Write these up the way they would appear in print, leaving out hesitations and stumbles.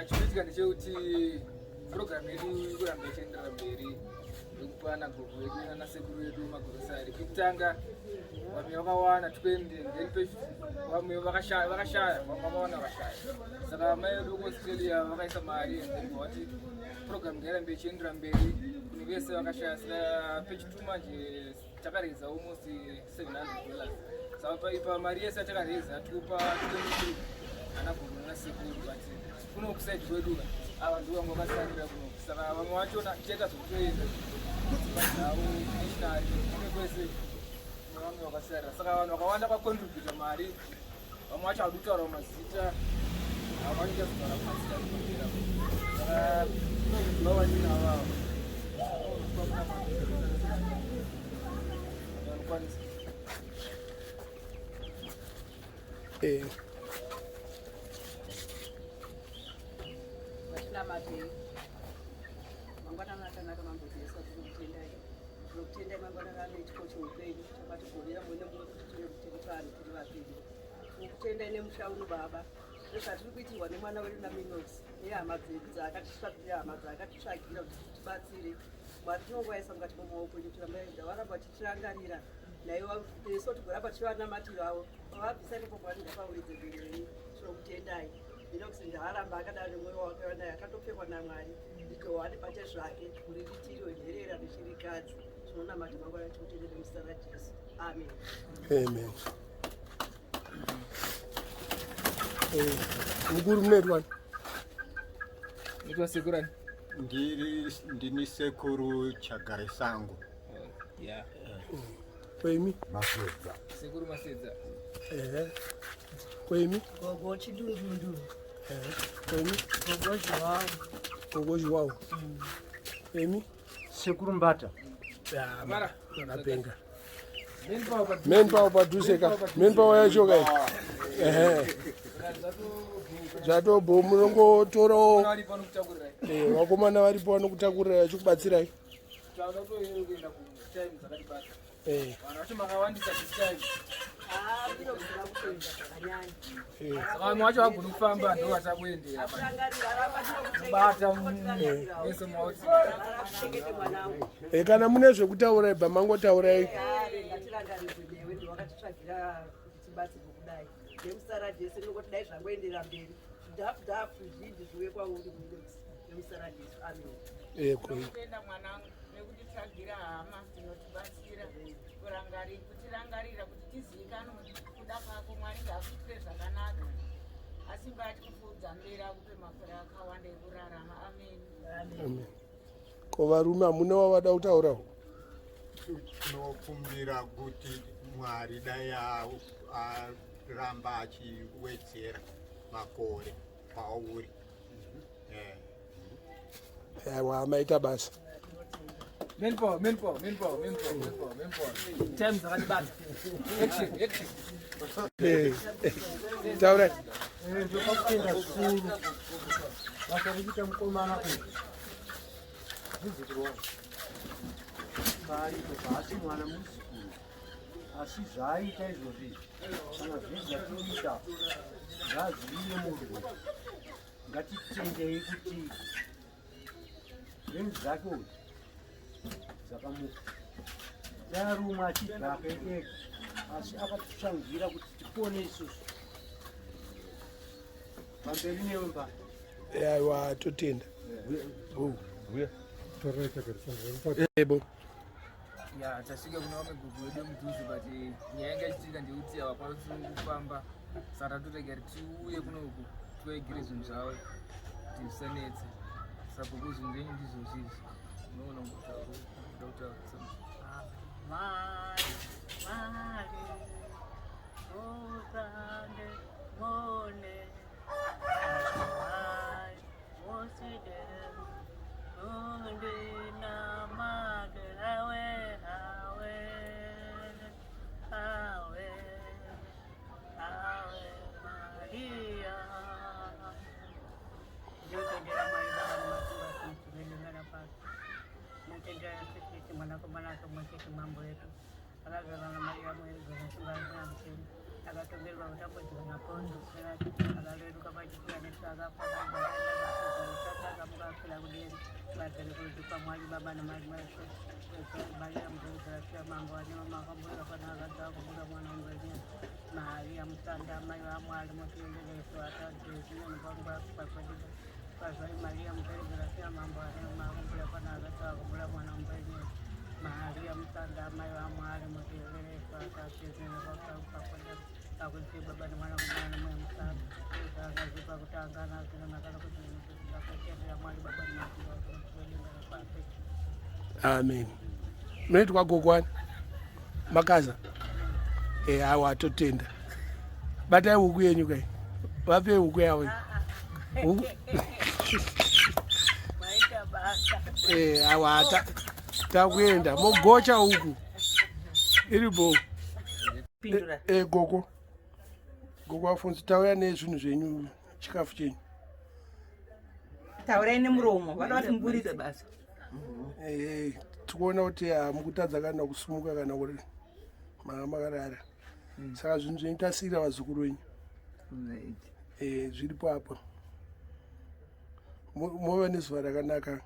Chinoitika ndechekuti program yedu ikuramba ichienderera mberi yekupa anagogo vedu nanasekuru vedu magorosari. Pekutanga vamwe vakawana 20 then vamwe vakashaya vakashaya vamwe vakawana vakashaya. Saka mai vedu kuAustralia vakaisa mari and then vati program ngairambe ichienderera mberi kune vese vakashaya. Saka pechitu manje takareza almost $700. Saka pa mari yese yatakareza tikupa 23 ana gogo nana sekuru, but kuno kuside kwedu ava ndivo vamwe vakasarira kuno. Saka vamwe vachona tichaita zvekutoenda kudzimba dzavo nationally kumwe kwese nevamwe vakasarira. Saka vanhu vakawanda vakontributa mari, vamwe vacho havadi kutaura mazita, havanoita kutaura mazita kupera. Saka kunoziva vatinavo ava vanokwanisa. Vatinamate. Mangwanani akanaka, Mambo Jesu, tinokutendai. Tinokutendai mangwanani ano echipo cheupenyu chakatigonera mune mumwe kuti tive tiri vanhu tiri vapenyu. Tinokutendai nemusha uno, Baba, nezvatiri kuitirwa nemwana wedu naMinox nehama dzedu dzaakatitsvagira, hama dzaakatitsvagira kuti tibatsire. Mwari, tinongovaisa mukati memaoko enyu, varamba vachitirangarira naivo so tigoramba tichivanamatiro avo vabvisa ipapo. Mwari, ngapawedze mberi renyu. Tinokutendai. Minox ndaaramba akadaro nemwoyo wake wanaye akatopfekwa naMwari ndiJohani pache zvake, muriritiri wenherera nechirikadzi. Tinonamata mangwana tikutendere muzita raJesu, amen. Amen. Mukuru, munoitwani? Itwa sekurani? Ndiri ndini sekuru Chagarisango. Yeah. Kwemi? Masedza. Sekuru Masedza. Ehe, kwemi? Gogo Chidundundu. Ehe, kwemi? Gogo Zhiwawu. Gogo Zhiwawu. Kwemi? Sekuru Mbata. Ya, Mara. makapenga. Manpower padhuze. Manpower padhuze ka, manpower yacho kai. Ehe, zvatobho munongotorawo. Vari pano kutakurira. Vakomana varipo vanokutakurira vachikubatsirai. Tauda kutoenda kutime dzakatibata. Vanhu vacho makawandisa this time. Minox vakutenda zvakanyanya. Saka vamwe vacho vagoni kufamba, ndo vatakuendera bata mese maotsi. Chengete mwanangu. Kana mune zvekutaura ibva mangotaurai. Ngatirangarirwe newe, ndiwakatitsvagira kuti tibatsirwe kudai nemuzita raJesu. Ndinongoti dai zvangoendera mberi, zvidhafu dhafu zhinji zviuye kwauri, Minox, nemuzita raJesu, amen. Tinotenda mwanangu nekutitsvagira hama dzinotibatsira kutirangarira kuti tizivikanwe kuda kwako. Mwari ngaakuitire zvakanaka, asimba achikupfuudza mberi, akupe makore akawanda ekurarama. Amen. Amen. Ko varume, hamuna wavada kutaurawo? Tinokumbira kuti Mwari dai aramba achiwedzera makore pauri. Aiwa, maita basa. Manpower, manpower, manpower, manpower, manpower, manpower. Time dzakatibata. Action, action. Taurai. Ndopa kutenda zvikuru basa rekuita mukomana uyu, muzukuru wangu paaripo paasi mwana, muzukuru, asi zvaaita izvozvi izvi kana zvinhu zvatinoita ngazvive murwe. Ngatitendei kuti zvinhu zvake uyu dzakamuka darumwe achidhaka ega, asi akatitsvangira kuti tipone isusu. Pamberi newe mba. Aiwa, totenda. Ebo. Ya, tasvika kuna vamwe gogo vedu mudhuze, but nyaya yanga ichiitika ndeyekuti havakwanisi kufamba, saka tatorega tiuye kunoku tivaigire zvinhu zvavo kuti zvisanetse. Saka gogo, zvinhu zvenyu ndizvozvo izvi, unoona kutaura kutaura. Mari, Mari, usande mone, Mari, usidere, undina made, awe, awe, awe, awe, Maria. Ndinotendera Mwari Baba nemasimba ese pasi. Ndinotendera Yesu Kristu, Mwanakomana wake mumwe chete, Mambo wedu, akazvarwa naMaria muenzoni, simba risina mutemo, akatongerwa kutambudzika naPonzo Pilato, akareruka pachipiyaniso, akafa. Baba namai Maria Mugirasia Mambo ane makamboera pana akadza kubuda mwana mwenye Maria Mutanda mai vaMwari mutiendereso atadzinonobangwa pakwadiba pazvai Maria Mugirasia Mambo ane makamboera pana akadza kubuda mwana mwenye Maria Mutanda mai vaMwari mutiendereso atadzinonobangwa pakwadiba pakuti baba nemwana kumwana mweya mutanda akazipa kutanga nazvino nakana kuti ndakatendera Mwari baba nemwana Amen. Munoitwa gogo ani? Makaza. Eh, awa totenda. Batai huku yenyu kai. Vape huku yavo. Huku. Eh, awa ta takuenda mogocha huku. Iri bo. Pindura. Eh, eh gogo. Gogo afonso tauya nezvinhu zvenyu chikafu chenyu. Taurai nemuromo, vanoda kuti muburitse basa. Eh, tikuona kuti hamukutadza kana kusumuka kana kuti manga makarara. Saka zvinhu zvenyu tasiira vazukuru venyu. Eh, zviripo apa. Mova nezuva rakanaka.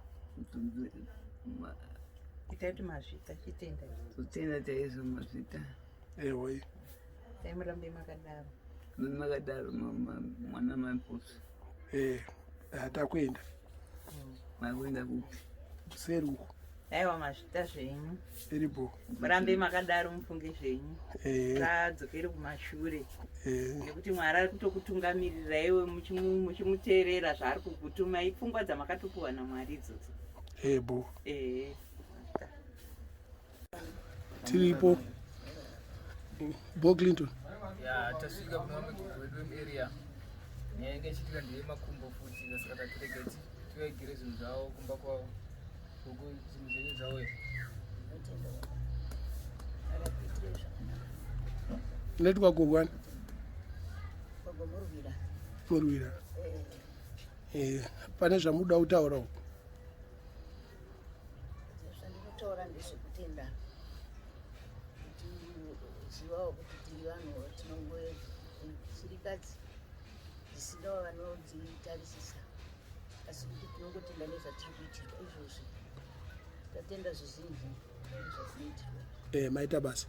Itai kuti mazvita, chitenda. Kutenda chaizvo mazvita. Ehoi. Dai murambe makadaro. Makadaro mwana maposi. Eh, takuenda. Makuenda kupi? Kuseri uko. Aiwa mazvita zvenyu. Iripo. Murambe makadaro mufunge zvenyu. Eh. Sadzokere kumashure. Eh. Nekuti Mwari ari kutokutungamirira iwe muchimuteerera zvaari kukutuma ipfungwa dzamakatopuwa naMwari idzodzo. Ebo. Eh. Tiripo. Bo Clinton. Ya, tasvika kuna vamwe gogo vedu vemuarea. Nyaya yanga ichiitika ndeyemakumbo futi saka tatirege tivaigire zvinhu zvavo kumba kwavo. Gogo zvinhu zvenyu zvauya. Unoitwa gogo ani? Gogo Murwira. Murwira. Eh, pane zvamuda kutaura uko? Zvandinotaura ndezvekutenda kuti zivawo kuti tiri vanhu tinongoshirikadzi dzisina vanodzitarisisa asi kuti tinongotenda nezvatiri kuitirwa izvozvi tatenda zvizhinji nezvatinoitirwa. Eh, maita basa.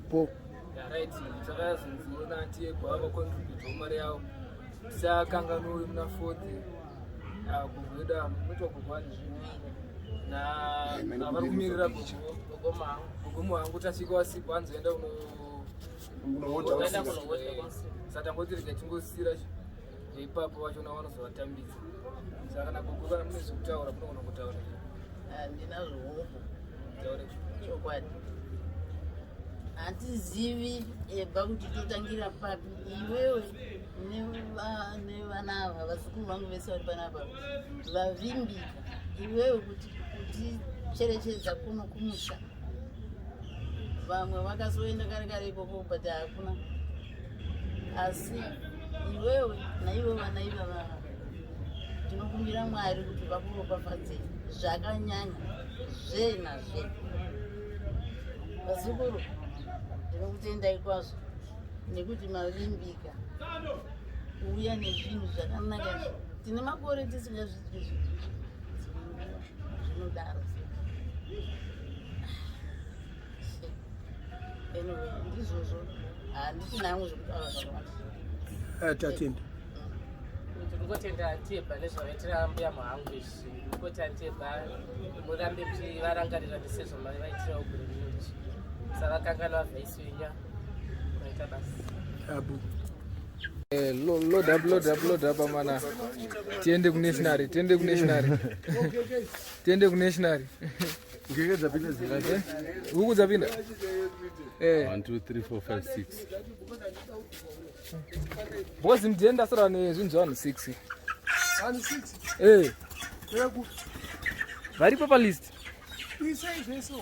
Po. Right, takazonziona auntie Ego vacontribute mari yavo tisakanganwe muna fourth gogo yedu ava munoitwa gogo ani na vari kumirira gogo gogo muhangu tasvika wasipo anzoenda Kunohodha saka tangoti rega tingosira ipapo vachona vanozovatambidza saka kana gogo kana mune zvekutaura munogona kutaura. Handina zvohopo. Taure. Chokwadi hatizivi ebva kuti totangira papi iwewe nevana ava vazukuru vangu vese vari panapa vavimbika iwewe kuti kuticherechedza kuno kumusha vamwe vakazoenda kare kare ikoko but hakuna asi iwewe naiwe vana ivava tinokumbira Mwari kuti vakuropafadze zvakanyanya zve nazve. Vazukuru ndinokutendai kwazvo nekuti mavimbika kuuya nezvinhu zvakanaka izvi. Tine makore tisingazvizwi zvinodaro. Anyway, ndizvozvo handisina hangu zvekutaura zvakawanda. Tatenda. Ndinongotenda auntie Eba nezvavaitira mbuya muhangu izvi. Ndinongoti auntie Eba murambe muchivarangarira nesezvo maivaitirawo gore rino izvi. Musavakanganwa vhaisi wenyu. Maita basa. Abu. Eh, load up, load up, load up amana. Tiende kunationary, tiende kunationary. Tiende kunationary. Ngeke dzapinda zingati? Eh? Huku dzapinda? Eh. 1 2 3 4 5 6. Because ndiye ndasara nezvinhu zvevanhu 6. Vanhu 6. Eh. Kuya kupi? Varipo pa list. Isai zvese.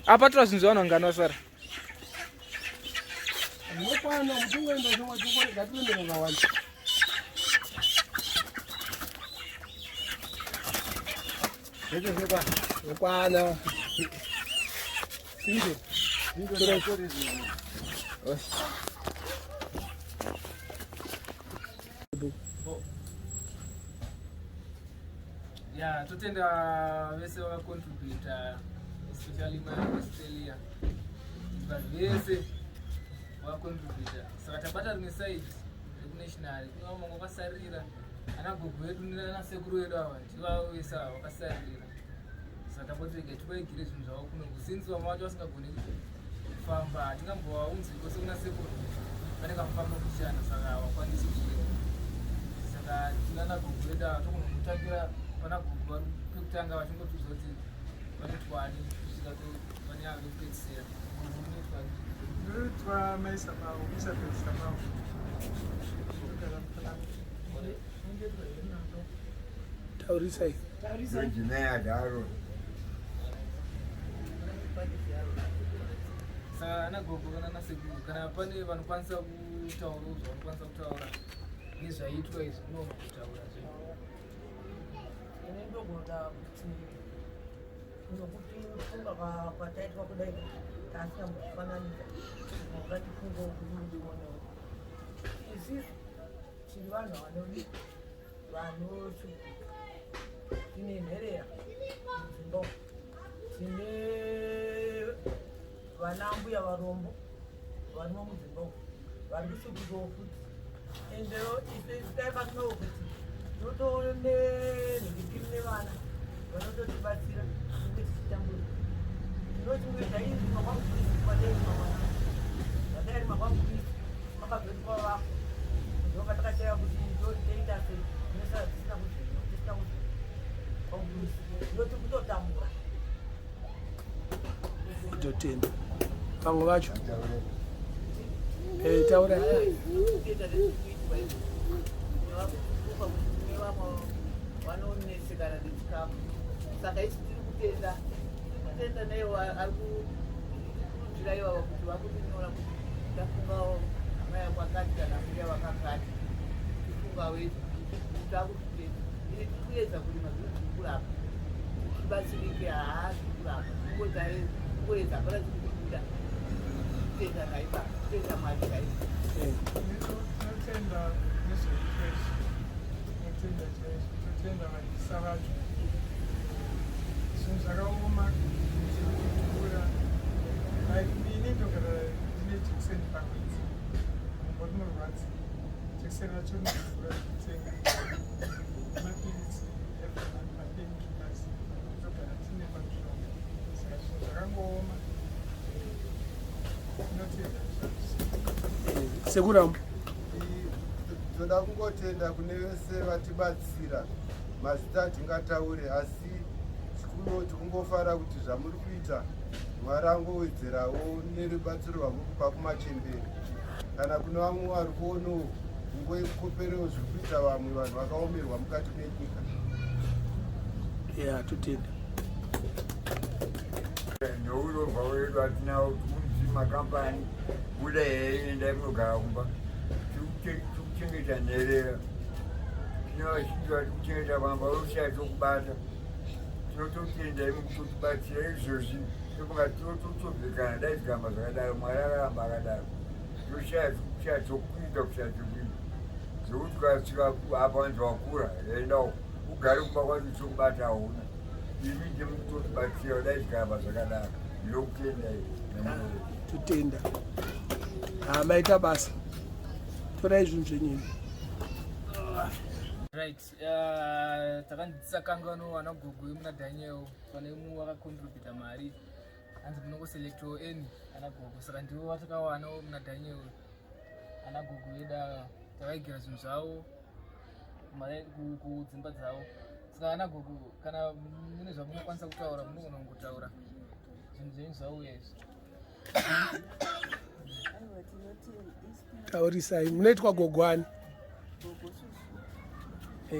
Apa tora zvinhu zvevanhu vangani vasara? Ndinokwana mutingoenda chomwa tingorega tiende kakawanda. Zvese zvekwana. Zvekwana. Inde. Ya, totenda vese vakacontributa, especially maAustralia, vanhu vese vakacontributa. Saka tabata rimwe side rekunational, kune vamwe vakasarira, ana gogo vedu nanasekuru vedu ava, ndivavo vese ava vakasarira. Saka tamboti tivaigire zvinhu zvavo kuno, since vamwe vacho vasingagoni kufamba, hatingambovaunziko sekuna sekuru pane kamufamba kushana, saka havakwanisi kusvika. Saka tinana gogo vedu ava, tokunomutangira pana gogo vari pekutanga, vachingotiudza kuti vanoitwani kusvika pane ava vekupedzisira. Gogo, munoitwani? Ndinoitwa Mai Samau, Isabel Samau. Ndinogara muPanama. Taurisai. Ndinaya daro. Saka ana gogo kana nasekuru, kana pane vanokwanisa kutaurawo zvavanokwanisa kutaura nezvaitwa izvi, munogona kutaura zve. Ini ndogona kuti nokuti kufunga kwataitwa kudai tasingambozvifananidza, ngatifungewo kuti mudionewo isusu tiri vanhu vanodi vanoshupika, tine nherera mudzimba umu, tine vana mbuya varombo varimo mudzimba umu vari kushupikawo futi. Ende isu dai pasinawo kuti tinotoone nhikipiri nevana vanototibatsira kunge tichitambura, tinochingoita izvi makwamukristu kwatairima mwana zvatairima kwamukristu makabvetukwa vafa, ndopatakashaya kuti toita sei, tinosara tisina kuzvinwa, tisina kuzvinwa kwamukristu, ndoti kutotambura. Totenda vamwe vacho. Taura. Vanonetsekana nechikafu, saka isi tiri kutenda, tiri kutenda naivo ari kukurudzira ivava kuti vakutinyora kuti tafungawo amai akwakati kana mbuya vakakati, tifungawo izvi, takutitenda. Ini tiri kuedza kurima zvinhu zviri kurapa tibatsirike. Haa, zviri kurapa kungoedza, hapana chiri kubuda. Kutenda kaipa, kutenda Mwari chaizvo. Tinotenda nezveitwa izvi, tinotenda chaizvo, totenda vadisa vacho. Zvinhu zvakaoma, zviri kudhura. Like ini ndogara ndine jekiseni pamwedzi, gumbo rinorwadza, jekiseni racho rinodhura kutenga, mapiritsi every month, mapainkillers ndogara tine pamishonga. Saka zvinhu zvakangooma, tinotenda zvazvo. Sekuramu. Toda kungotenda kune vese vatibatsira, mazita hatingataure, asi tikungofara kuti zvamuri kuita, Mwari angowedzerawo nerubatsiro rwamuri kupa kumachembere, kana kune vamwe vari kuonawo, kungokoperewo zviri kuita vamwe vanhu vakaomerwa mukati menyika. Ya, totenda. Neurorwa wedu hatinawo kunzi makambani buda hei, endai munogara kumba. Tikuchengeta nherera, tine vazhinji vari kuchengeta vamba voshaya chokubata. Tinototendai mukutotibatsira izvozvi, tofunga tinototobvekana. Dai zvikaramba zvakadaro, Mwari akaramba akadaro, toshaya kushaya chokuita, kushaya chokuita zvokuti ukasvika apa vanhu vakura, endawo ugare kumba kwacho, chokubata hauna. Imi ndimukutotibatsira, dai zvikaramba zvakadaro, ndinokutendai nemoyo. Totenda. Ha, maita basa, torai zvinhu zvenyini. Right, takandisakanganwa vana gogo vemuna Daniel, pane mumwe vakacontributa mari, hanzi munongoselectawo any ana gogo. Saka ndivo vatakawanawo muna Daniel, ana gogo vedu ava, tavaigira zvinhu zvavo kudzimba dzavo. Saka ana gogo, kana mune zvamunokwanisa kutaura, munogona kungotaura zvinhu zvenyu zvauya izvi. Aiwa, tinoti isu Taurisai, munoitwa gogwani? Gogo Susu.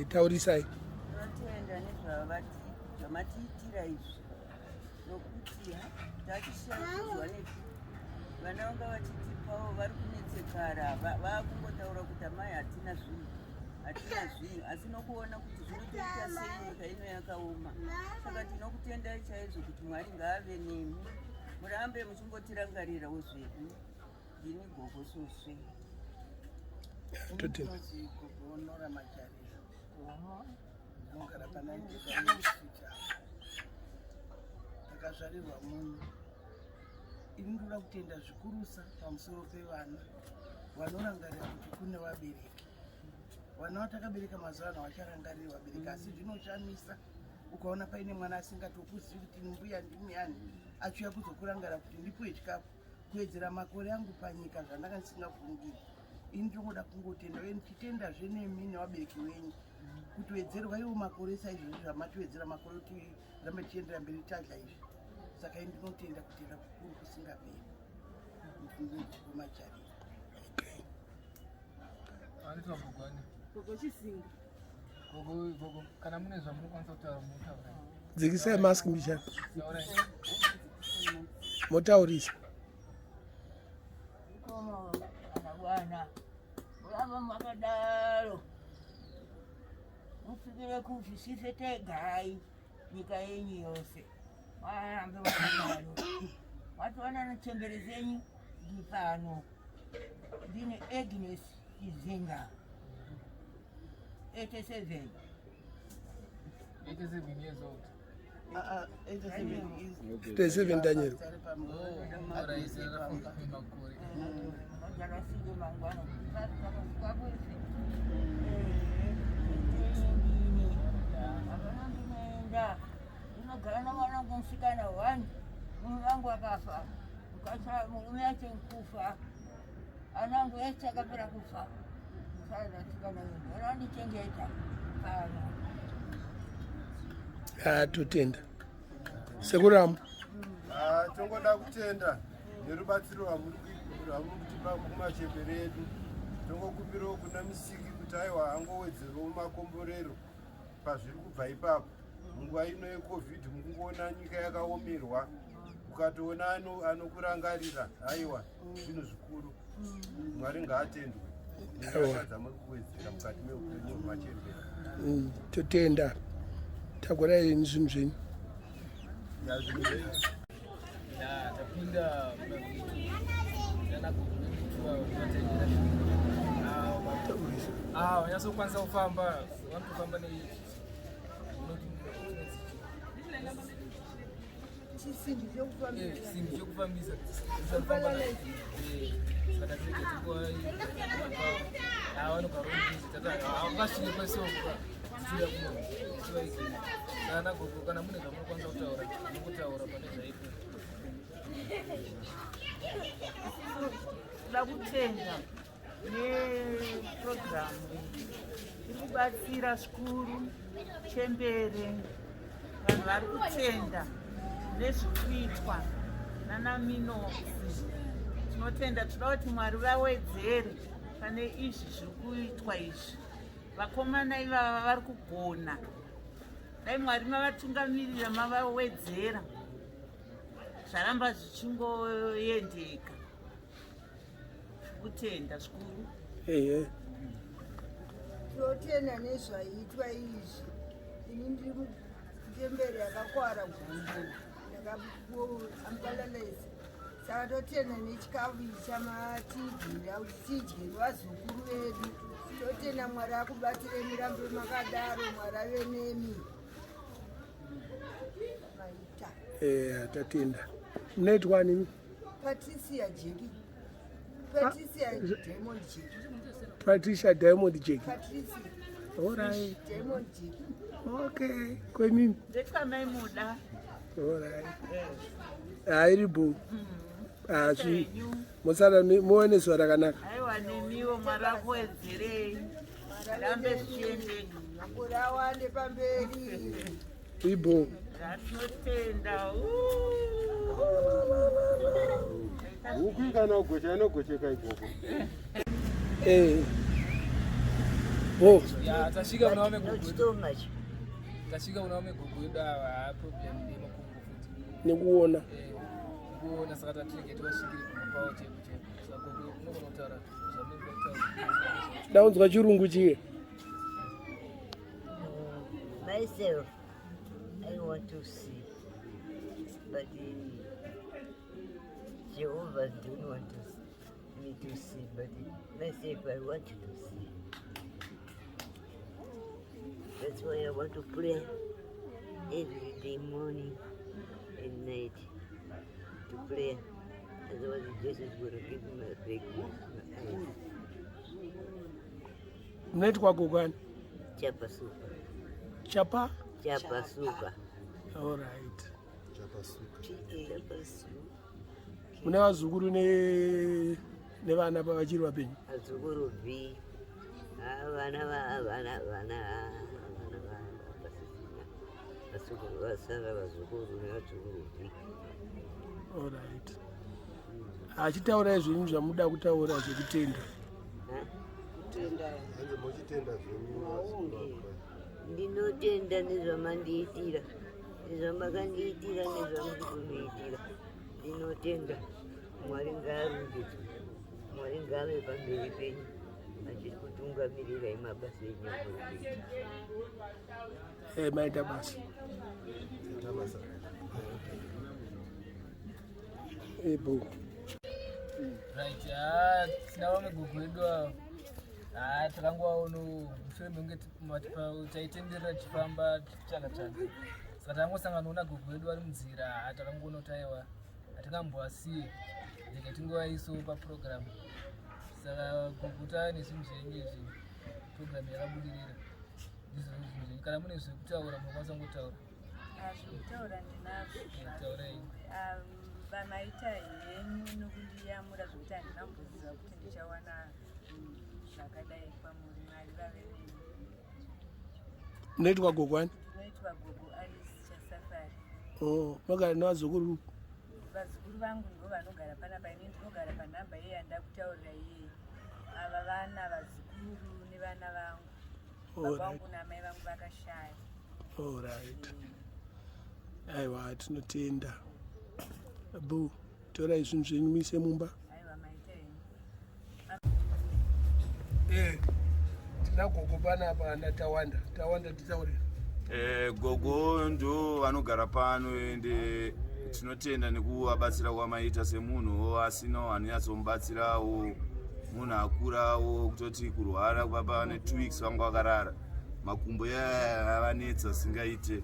Taurisai. Tinotenda nezvamatiitira izvi, nokuti ha, tachishakudzwa nepi vana vanga vachitipawo, vari kunetsekara, vakungotaura kuti amai hatina zvinhu, hatina zvinhu, asi nokuona kuti zvinotoita sei, nyika ino yakaoma. Saka tinokutendai chaizvo kuti Mwari ngaave nemi, murambe muchingotirangarirawo zvedu. Ndini Gogo Suswe. Totenda. Gogo Nora Majarira. Ndinogara pana Street apo. Ndakazvarirwa muno. Ini ndoda kutenda zvikurusa pamusoro pevana vanorangarira kuti kune vabereki. Vana vatakabereka mazuva ano vacharangariri vabereki, asi zvinoshamisa ukaona paine mwana asingatokuzivi kuti mbuya ndimuyani, achiuya kuzokurangara kuti ndipuwe chikafu, kuwedzera makore angu panyika zvandanga ndisingafungiri. Ini ndinongoda kungotenda uye ndichitendazve nemi nevabereki venyu kuti wedzerwa iwo makore saizvozvi zvamatiwedzera makore kuti rambe tichiendera mberi tadya izvi. Saka ini ndinotenda, kutenda kukuru kusingaperi kumajarira. Vanoitwa gogwani. Gogo Chisinga. Gogo, gogo, kana mune zvamunokwanisa kutaura, munotaura. Dzikisai mask mbichana. Taurai. Motaurisa. Koma kana bwana, muramba makadaro musvikire kuzvisise tegai nyika yenyu yose. Varambe vakadaro. Watoona nechembere dzenyu ndipano. Ndine Agnes Chizinga, 87. 87 years old. 87 Daniel. Oh, alright, makore. Majarasike mangwana takasvika kwese ndini hapana. Ndinoenda, ndinogara namwanangu musikana one. Murume wangu akafa, ukasa murume acho kufa, anangu ese akapera kufa. Musara sikana wenyu anondichengeta pano. Ha, totenda sekuramu. Ah, tongoda kutenda nerubatsiro rwamuri kutipa kumachembere edu. Tongokumbirawo kuna Musiki kuti aiwa, angowedzerewo makomborero pazviri kubva ipapo. Munguva ino yeCovid mukungoona nyika yakaomerwa, ukatoona anokurangarira, aiwa, zvinhu zvikuru. Mwari ngaatendwe nenyasha dzamuri kuwedzera mukati meupenyu hwemachembere. Totenda. Takurai zvinhu zvenyu. Ya, zvinhu zvenyu. Ya, tapinda muna gogo vedu. Ah, vanyatsokwanisa kufamba, vanotofamba neichi unoti Chisimbi chekufambisa. Simbi chekufambisa tisafamba nayo. Saka tinenge vanogara tata havangasvike kwese uko tichiuya kuno tichivaikira. Saka nagogo, kana mune zvamunokwanisa kutaura, munongotaura pane zvaitwa. Toda kutenda nepurogiramu iyi, iri kubatsira zvikuru chembere. Vanhu vari kutenda nezviri kuitwa nanaMinox. Tinotenda, toda kuti Mwari vawedzere pane izvi zviri kuitwa izvi. Vakomana ivava vari kugona, dai Mwari mavatungamirira, mavawedzera, zvaramba zvichingoendeka. Kutenda zvikuru. Ehe. Tinotenda nezvaitwa izvi. Ini ndiri mutemberi yakakwara gumbo, ndakaambalalesi, saka totenda nechikafu ichi chamatigira kuti tidye vazukuru vedu. Totenda, Mwari akubatsire, mirambe makadaro, Mwari ave nemi. Maita. Tatenda. Munoitwa nini? Patricia Jeki, Patricia Diamond Jeki. Patricia Diamond Jeki. Patricia. Alright. Diamond Jeki. Okay, kwemimi? Ndetwa Maimuda. Alright, hairibo hazvi musara muone zuva rakanaka. Aiwa, nemiwo, Mwari akuwedzerei, rambe zvichiendeka. Makore awande pamberi. Ibo. Zvatinotenda. Huku kana kugocha inogocheka ikoko. Bo. Ya, tasvika kuna vame gogo. Tasvika kuna vame gogo edu ava. Ha, problem ndemakumbo futi. Nekuona. Kuona, saka tatirege tivasvikire kumba kwavo cheko cheko. Saka gogo, unogona kutaura zvamunenge kutaura. Daunzwa chirungu chiye. Myself, I want to see, but Jehovah don't want me to see, but myself I want to see. That's why I want to pray every day, morning and night, to pray. Otherwise, Jesus is going to give me my big my eyes. Munoitwa gogo ani? Chapasuka. Chapa? Chapasuka. All right. Chapasuka. Chapasuka. Mune vazukuru ne nevana vachiri vapenyu? Vazukuru v. Ah, vana vana vana vana vasisina. Vazukuru vasara vazukuru nevazukuru v. All right. Achitaurai zvenyu zvamuda kutaura zvekutenda. Hanzi mochitenda zvenyu. Ndinotenda nezvamandiitira, nezvamakandiitira, nezvamuri kundiitira. Ndinotenda. Mwari ngaarumbidzwe. Mwari ngaave pamberi penyu achikutungamirirai mabasa enyu amuri kuita. Eh, maita basa. Maita basa. Ebo. Right, ah, tina vamwe gogo vedu ava. Ah, takangovaona mushure mekunge taitenderera tichifamba tichitsvaga tsvaga. Saka tangosanganawo nagogo vedu vari munzira, ah, takangoona kuti aiwa hatingambovasiye rega tingovaisawo paprogram. Saka gogo tava nezvinhu zvenyu izvi, program yakabudirira. Ndizvo zvinhu zvenyu, kana mune zvekutaura munokwanisa kungotaura. Ah, zvekutaura ndinazvo. Taurai. Vamaita henyu nokundiyamura zvekuti handina kumboziva kuti ndichawana zvakadai kwamuri. Mwari vave nemi. Munoitwa gogo ani? Ndinoitwa gogo Alice Chasafari. Oh, magara nevazukuru? Vazukuru vangu ndivo vanogara panapa, ini ndinogara panhamba iye yandakutaurira iyeyi. Ava vana vazukuru nevana vangu. Baba vangu namai vangu vakashaya. Alright. Aiwa, tinotenda. Bu, torai zvinhu zvenyu muise mumba. Aiwa, maita henyu. Eh, tina gogo panapa naTawanda. Tawanda, titaure. Eh, gogo ndo vanogara pano, ende tinotenda nekuvabatsira kwamaita semunhu asinawo anonyatsomubatsirawo, munhu akurawo kutoti kurwara papa ne 2 weeks vanga vakarara, makumbo yaya avanetsa singaite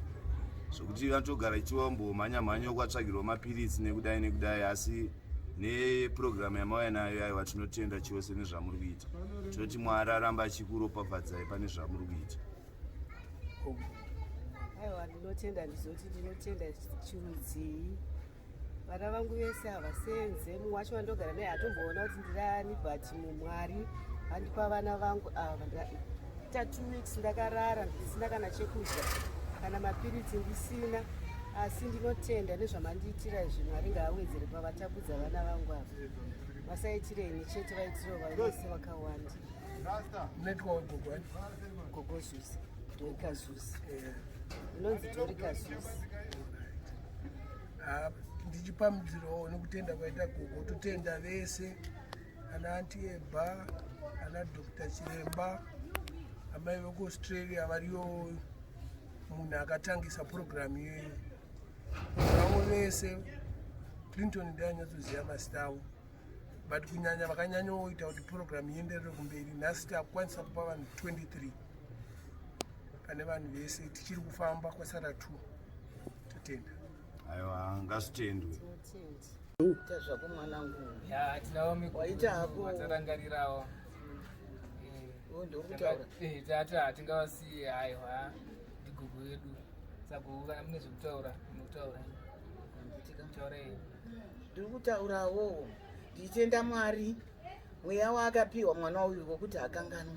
zvokuti vanotogara ichiwambomhanya mhanya kwatsvagirwa mapiritsi nekudai nekudai. Asi nepurogiramu yamauya nayo, aiwa, tinotenda chose nezvamuri kuita. Tinoti Mwari aramba achikuropafadzai pane zvamuri kuita. Aiwa, ndinotenda, ndizoti ndinotenda chirudzii. Vana vangu vese havasenze, mumwe wacho wandogara naye hatomboona kuti ndirani, but mumwari vandipa vana vangu ava. Ndaita 2 weeks ndakarara ndisina kana chekudya, kana mapiritsi ndisina, asi ndinotenda nezvamandiitira izvi. Mwari ngaawedzere pavatapudza vana vangu ava. Vasaitireni chete, vaitirewo vese vakawanda. Munoitwa gogo ani? Gogo Zuzi, Dorika Zuzi, inonzi Dorika Zuzi. Ah, ndichipamhidzirawo nekutenda kwaita gogo, totenda vese ana Auntie Eba, ana Dr Chiremba, amai vekuAustralia variyo, munhu akatangisa purogiramu iyoyo, vavo vese. Clinton ndayanyatsoziva mazita avo, but kunyanya vakanyanyoita kuti purogiramu ienderere kumberi. Nhasi takukwanisa kupa vanhu 23 pane vanhu vese. Tichiri kufamba, kwasara 2. Totenda. Aiwa, ngazvitendwe. Ita zvako mwanangu. Ya, tina vamwe Waita hako. vatarangarirawo. Oh, ndokutaura. Tata hatingavasiye, aiwa, ndigogo vedu. Saka gogo, kana mune zvekutaura munotaura, taurai. Ndiri kutaurawo ndichitenda Mwari, mweya waakapiwa mwana uyu wokuti hakanganwe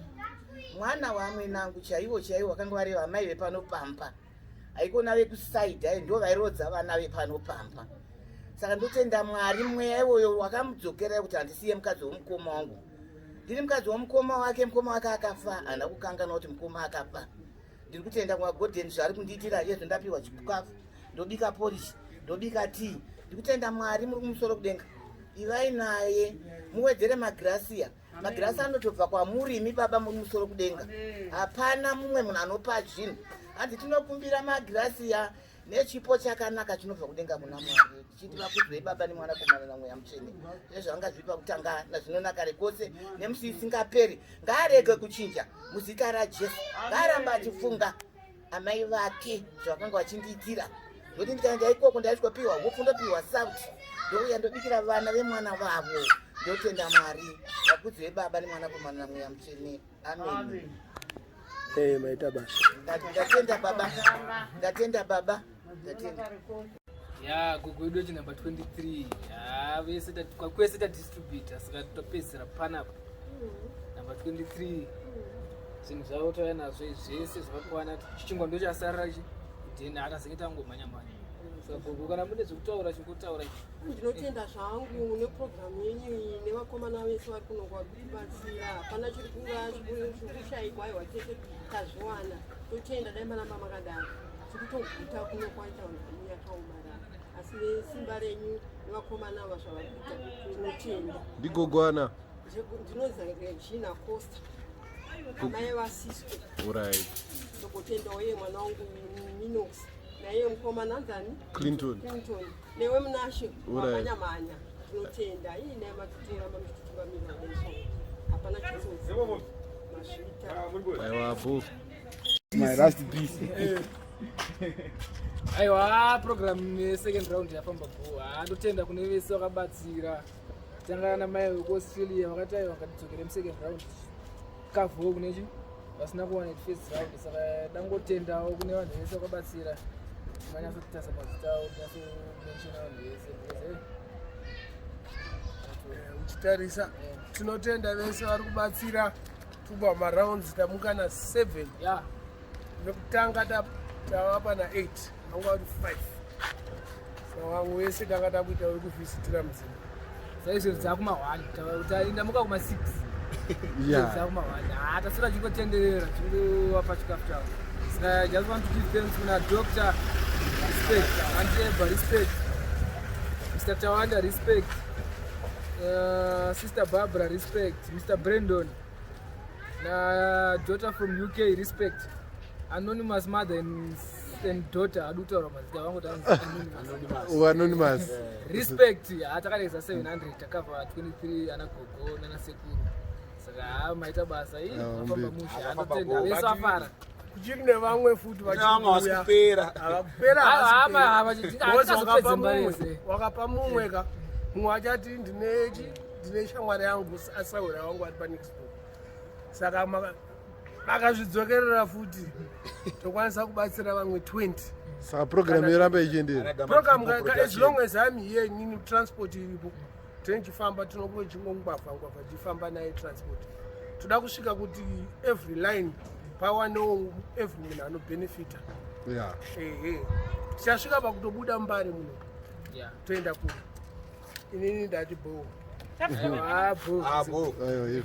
mwana wamwenangu chaivo chaivo vakanga vari vamai vepanopampa, haikona vekusaidha, ndo vairodza vana vepanopampa. Saka ndotenda Mwari, mweya iwoyo wakamudzokera kuti handisiye mukadzi womukoma wangu, ndiri mukadzi womukoma wake. Mukoma wake akafa, handina kukanganwa kuti mukoma akafa. Ndiri kutenda kumagodheni zvaari kundiitira yezvo. Ndapiwa chikafu, ndobika porishi, ndobika tii. Ndikutenda Mwari muri kumusoro kudenga, ivai naye, muwedzere magirasiya. Magirasi anotobva kwamuri imi baba muri musoro kudenga. Hapana mumwe munhu anopa zvinhu. Hanzi tinokumbira magirasiya nechipo chakanaka chinobva kudenga kuna Mwari, tichiti vakudzwei Baba neMwanakomana naMweya Mutsvene, nezvavanga zviri pakutanga nazvino nakare kose nemusi isingaperi. Ngaarege kuchinja muzita raJesu, ngaaramba achifunga. amai vake zvavakanga vachindiitira nokuti ndikaenda ikoko ndaisvikopiwa hupfu ndopiwa sauti ndouya ndobikira vana vemwana vavo ndotenda mwari vakudzwe baba nemwanakomana namweya mutsvene amen Hey, maita basa. Ndatenda baba. Ndatenda baba. Ndatenda. Ya, gogo wedu wechi number 23. Ya, vese kwese tadistributor saka topedzisira panapa. Number 23. Zvinhu zvavo tauya nazvo zvese zvakakwana. Chichingwa ndochasarira chi. Then akazenge tangomhanya mhanya. Saka gogo kana mune zvekutaura chingotaura. Ndinotenda zvangu nepurogiramu yenyu iyi nevakomana vese vari kuno kutibatsira. Hapana chiri kunga chiri kushaikwa, aiwa tese tazviwana. Totenda, dai maramba makadaro. Tiri kutoguta kuno kwaita vanhu yakaomarara, asi nesimba renyu nevakomana ava zvavari kuita tinotenda. Ndigogwana. Ndinonzi Regina Costa, amai vaSisco. Alright. Ndokutendawo iye mwana wangu Minox, naiye mukomana anzani? Clinton. Clinton. Newe Munashe. Alright. Wamhanya mhanya. Tinotenda ii naye matitoramba muchititungamira neso. Hapana chitsotsi. Mazvita. Aiwa bo. My last piece. Aiwa, program yesecond round yafamba bho. Handotenda kune vese vakabatsira. Tanga namai vekuAustralia vakati aiwa ngatidzokere musecond round. Kavhuwo kunechi vasina kuwana first round, saka dangotendawo kune vanhu vese vakabatsira. Manyatsotarisa mazita avo, tinyatsomenshona vanhu vese because hey, Uchitarisa, tinotenda vese vari kubatsira. Tubva marounds tamuka na 7 nekutanga tava pana 8, vanga vari 5, saka vamwe vese tanga takuita uri kuvhizitira mudzimba. Saizvo dzakuma1, ndamuka kuma6. Dzakuma1, ha, taswera chingotenderera chingovapa chikafu chavo. Saka I just want to give thanks kuna Doctor, respect, Auntie Eba, respect, Mr Tawanda, respect, Sister Barbara, respect, Mr Brandon na daughter from UK, respect, anonymous mother and daughter adi kutaura mazita vangu. Anonymous. Respect. Hatakarekeza 700, takavha 23 ana gogo nana sekuru, saka ha, maita basa ii. Ah, Mafamba mbiri. mushe, andotenda vese vafara. Kuchiri nevamwe futi. Vamwe havasi vachikuya kupera. Havakupera. Ah, ah, Wakapa hatikazopedza mumwe yese. wakapa mumwe ka mumwe achati ndine shamwari yangu, asaura wangu ari panext door, saka makazvidzokerera futi tokwanisa kubatsira vamwe 20. Saka program yoramba ichienderera. Program as long as I'm here inini, transport iripo, tinechifamba, tinokuve chingongwavha ngwavha tichifamba naye transport. Toda kusvika kuti every line pawanewo every munhu anobhenefita. Ehe, tichasvika pakutobuda Mbare muno toenda kure. Inini ndati bho. Ah, bho. Aiwa.